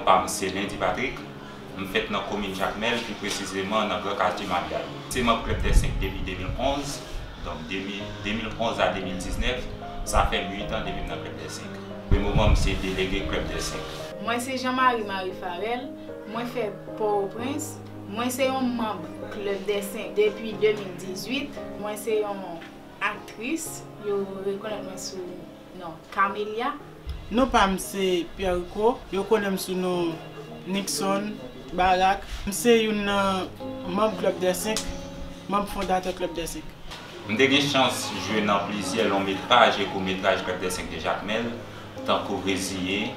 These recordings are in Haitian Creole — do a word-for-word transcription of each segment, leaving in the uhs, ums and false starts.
Pa m se Lundi Patrick. M fèt nan komin Jakmèl, pi presizeman nan Gran Katye Mabyay. Se manm Club des Cinq depi de mil onz, donk de mil, de mil onz a de mil diznèf, sa fè uit an depi m nan Club des Cinq. Pou le moman, m se delege Club des Cinq. Mwen se Jean Marie Marie Farel, mwen fèt Pòtoprens, mwen se yon manm Club des Cinq depi de mil dizuit, mwen se yon aktris, yo rekonèt mwen sou non Camélia. Non pa m se Pierre Rico, yo konnen m sou non Nixon Barak. M se youn nan manm Club des Cinq, manm fondatè Club des Cinq. M te gen chans jwe nan plizyè long metraj e kout metraj Club des Cinq de Jakmèl, tankou Reziye,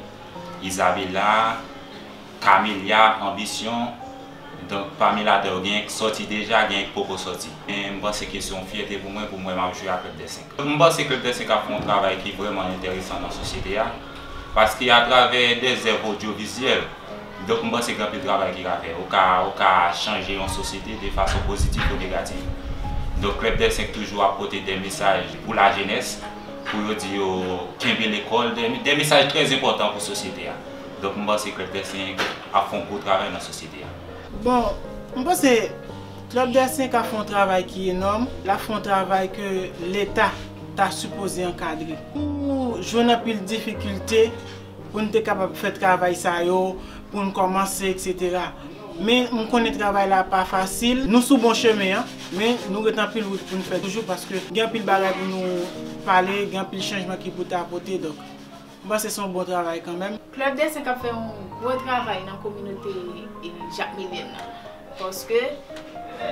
Isabella, Camélia, Anbisyon. Donk, pami ladan yo, gen ki sòti deja, gen ki poko sòti. Men m panse ke se yon fyète pou mwen, pou mwen, m ap jwe ak Club des Cinq. M panse Club des Cinq ap fè yon travay ki vrèman enteresan nan sosyete a, paske atravè dèzèv odyovizyèl, donk, m panse gen anpil travay ki ka fè. Ou ka, ou ka chanje yon sosyete de fason pozitif ou negatif. Donk, Club des Cinq toujou ap pote de mesaj pou lajenès, pou yo di yo kenbe lekòl, de, de mesaj trè enpòtan pou sosyete a. Donk, m panse Club des Cinq ap fè yon gwo travay nan sosyete a. Bon, m panse Club des Cinq ap fè yon travay ki enòm, l ap fè yon travay ke Leta ta sipoze ankadre. Nou jwenn anpil difikilte pou n te kapab fè travay sa yo, pou n kòmanse, etsetera. Men, m konnen travay la pa fasil. Nou sou bon chemen an, men nou ret anpil wout pou n fè toujou, paske gen anpil bagay pou nou pale, gen anpil chanjman ki pou ta pote, donk, m panse se yon bon travay kanmenm. Club des Cinq ap fè yon gwo travay nan kominote, e, jakmelyèn nan. Paske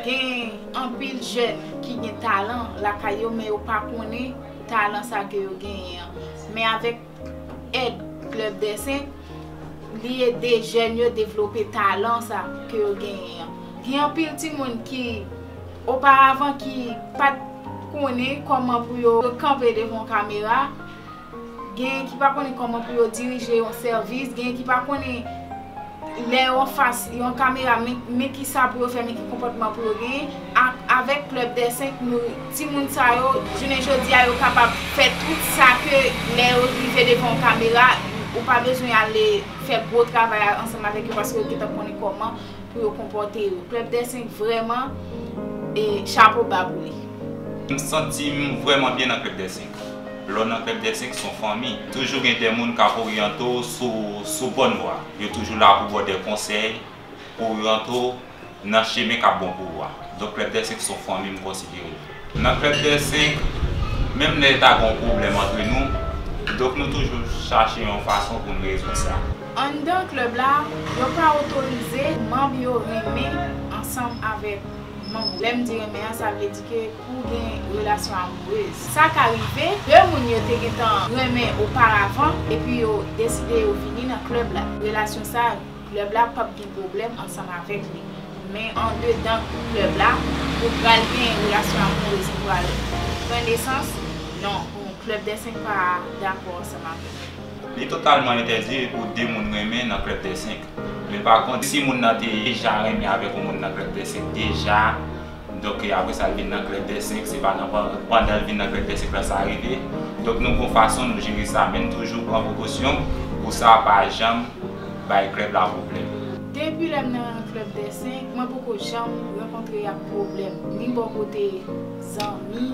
gen anpil jèn ki gen talan lakay yo, men yo pa konnen talan sa ke yo genyen an. Men avèk èd Club des Cinq, li ede jèn yo devlope talan sa ke yo genyen an. Gen anpil timoun ki, oparavan, ki pa t konnen kòman pou yo kanpe devan yon kamera, gen ki pa konnen kòman pou yo dirije yon sèvis, gen ki pa konnen lè yo anfas yon kamera, men, men ki sa pou yo fè, men ki konpòtman pou yo genyen. A, avèk Club des Cinq, nou, timoun sa yo, jounen jodi a, yo kapab fè tout sa ke lè yo rive devan yon kamera, ou pa bezwen ale fè gwo travay ansanm avèk yo, paske yo gentan konnen kòman pou yo konpòte yo. Club des Cinq vrèman, e, chapo ba pou li. M santi m vrèman byen nan Club des Cinq. Lè w nan Club des Cinq, se yon fanmi. Toujou gen de moun k ap oryante w sou, sou bòn vwa. Yo toujou la pou ba w de konsèy, pou oryante w nan chemen k ap bon pou ou a. Donk, Club des Cinq se yon fanmi m konsidere l. Nan Club des Cinq, menm lè ta gen yon pwoblèm antre nou, donk nou toujou chache yon fason pou n rezoud sa. Anndan klèb la, yo pa otorize manm yo renmen ansanm avèk manm yo. Lè m di renmen an, sa vle di ke pou gen relasyon amourez. Sa ka rive, de moun yo te gentan renmen oparavan, epi yo deside yo vini nan klèb la. Relasyon sa, klèb la p ap gen pwoblèm ansanm avèk li. Men andedan klèb la, ou pral gen relasyon amourez ki pral pran nesans. Non, Club des Cinq pa dakò ansanm avèk li. Li totalman entèdi pou de moun renmen nan Club des Cinq. Men pa kont, si moun nan te deja renmen avèk yon moun nan Club des Cinq deja, donk, e apre sa, l vin nan Club des Cinq, se pa nan, pandan l vin nan Club des Cinq la sa rive. Donk, nou gon fason nou jere sa, men n toujou pran prekosyon pou sa pa janm bay klèb la pwoblèm. Depi lè m nan Club des Cinq, mwen poko janm rankontre ak pwoblèm, ni bò kote zanmi,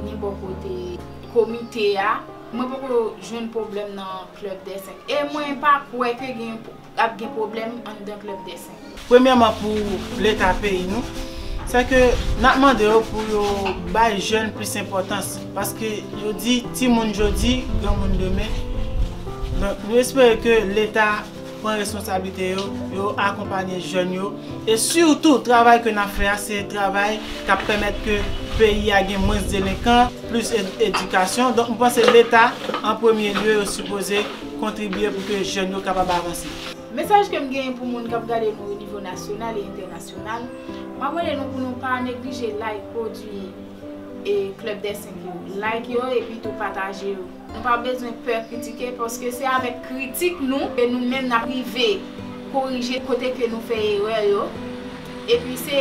ni bò kote komite a. Mwen poko jwenn pwoblèm nan Club des Cinq. E mwen pa kwè ke gen, ap gen pwoblèm anndan Club des Cinq. Premyèman, pou Leta peyi nou, se ke n ap mande yo pou yo bay jèn plis enpòtans, paske yo di timoun jodi, granmoun demen. Donk, nou espere ke Leta pran responsablite yo, yo akonpanye jèn yo. E sitou, travay ke n ap fè a, se travay k ap pèmèt ke peyi a gen mwens delenkan, plis ed-, edikasyon. Donk, m panse Leta, an premye lye, yo sipoze kontribye pou ke jèn yo kapab avanse. Mesaj ke m genyen pou moun k ap gade nou o nivo nasyonal e entènasyonal, m ap mande nou pou nou pa neglije like pwodui e Club des Cinq yo. Like yo epi tou pataje yo. Nou pa bezwen pè kritike, paske se avèk kritik nou ke nou menm n ap rive korije kote ke nou fè erè yo. Epi se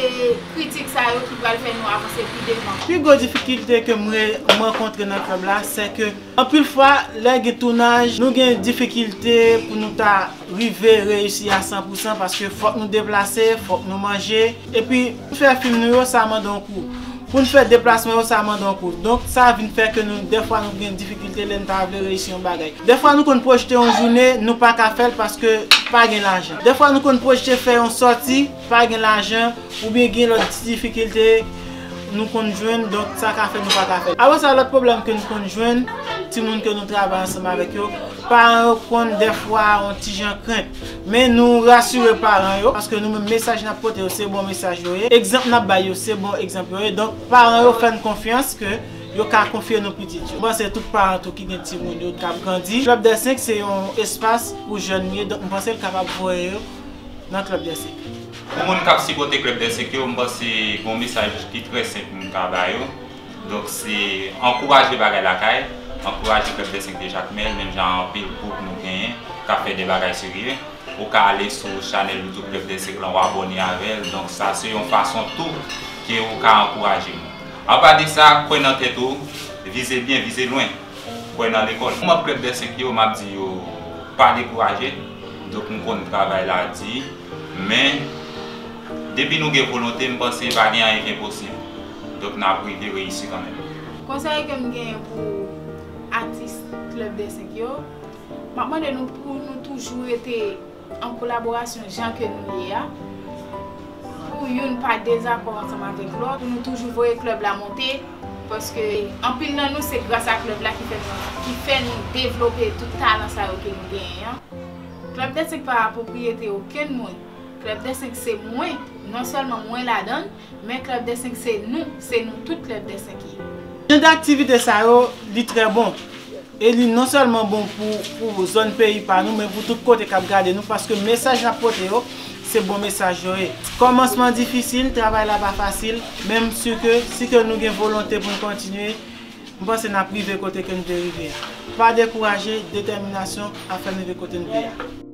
kritik sa yo ki pral fè nou avanse pi devan. Pi gwo difikilte ke m re- m rankontre nan klèb la, se ke anpil fwa, lè gen tounaj, nou gen difikilte pou nou ta rive reyisi a san pou san, paske fòk nou deplase, fòk nou manje. Epi, pou fè fim nou yo, sa mande yon kou. Pou n fè deplasman yo, sa mande yon kou. Donk, sa vin fè ke nou, dèfwa, nou gen difikilte lè n ta vle reyisi yon bagay. Dèfwa, nou konn pwojte yon jounen, nou pa ka fè l paske pa gen lajan. Dèfwa, nou konn pwojte fè yon sòti, pa gen lajan, oubyen gen lòt ti difikilte nou konn jwenn, donk sa ka fè nou pa ka fè l. Apre sa, lòt pwoblèm ke nou konn jwenn, timoun ke nou travay ansanm avèk yo, paran yo konn dèfwa yon ti jan krent. Men nou rasire paran yo, paske nou menm mesaj n ap pote yo, se bon mesaj yo ye. Egzanp n ap bay yo, se bon egzanp yo ye. Donk, paran yo fè n konfyans ke yo ka konfye nou pitit yo. M panse tout paran tou ki gen timoun yo k ap grandi. Club des Cinq se yon espas pou jèn yo ye, donk m panse l kapab voye yo nan Club des Cinq. Pou moun k ap sipòte Club des Cinq yo, m panse gon mesaj ki trè senp m ka ba yo. Donk, se ankouraje bagay lakay, ankouraje Club des Cinq de Jakmèl, menm jan anpil gwoup nou genyen, k ap fè de bagay serye. Ou ka ale sou chanèl YouTube Club des Cinq lan, w abòne avè l. Donk, sa se yon fason tou ke ou ka ankouraje nou. Apa de sa, kwè nan tèt ou, vize byen, vize lwen, kwè nan lekòl. Pou manm Club des Cinq yo, m ap di yo, pa dekouraje. Donk, m konn travay la di, men depi nou gen volonte, m panse pa gen anyen ki enposib. Donk, n ap rive reyisi kanmenm. Konsèy ke m genyen pou atis Club des Cinq yo, m ap mande nou pou nou toujou rete an kolaborasyon jan ke nou ye a. Pou youn pa dezakò ansanm avèk lòt, pou nou toujou voye klèb la monte, paske anpil nan nou se gras a klèb la ki fè nou, ki fè nou devlope tout talan sa yo ke nou genyen an. Klèb des Cinq pa pwopriyete okenn moun. Klèb des Cinq se mwen, non sèlman mwen ladan l, men Klèb des Cinq se nou, se nou tout Klèb des Cinq ye. Jan de aktivite sa yo, li trè bon. E li non sèlman bon pou, pou zòn peyi pa nou, men pou tout kote k ap gade nou, paske mesaj n ap pote yo, se bon mesaj yo ye. Kòmansman difisil, travay la pa fasil, men m si ke, si ke nou gen volonte pou n kontinye, m panse n ap rive kote ke n vle rive a. Pa dekouraje, detèminasyon ap fè n rive kote n vle a.